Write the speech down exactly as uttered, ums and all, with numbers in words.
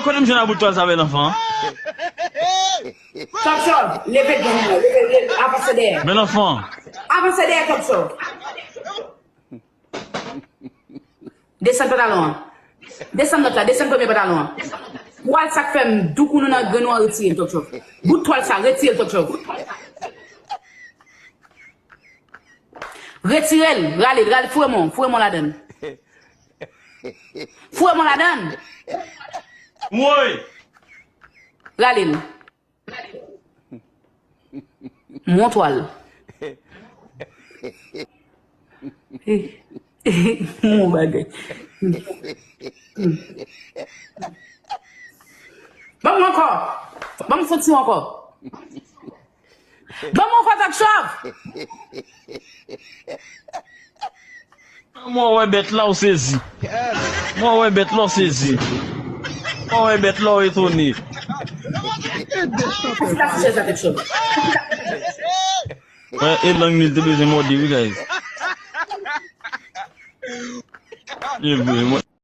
Kote m jwenn a bout twal sa, bèl anfan? Top Chòv, leve gang nan, leve, leve, avanse dèyè. Bèl anfan. Avanse dèyè, Top Chòv. Desann pantalon an. Desann nòt la, desann premye pantalon an. Twal sa k fè m doukounou nan grenn ou an, retire l, Top Chòv. Bout twal sa, retire l, Top Chòv. Retire l, rale l, rale, foure men w, foure men w ladann. Foure men w ladann. Woy! Rale l. Mon twal. Mon bagay. Ban m ankò. Ban m santi ankò. Ban m ankò, Top Chòv. Mwen wè bèt la, w sezi. Mwen wè bèt la, w sezi. Mwen wè bèt la, w etone. Pase chèz la, Top Chòv. Wè, e lang li te bezwen mòde, wi, guys. E vre, mwen.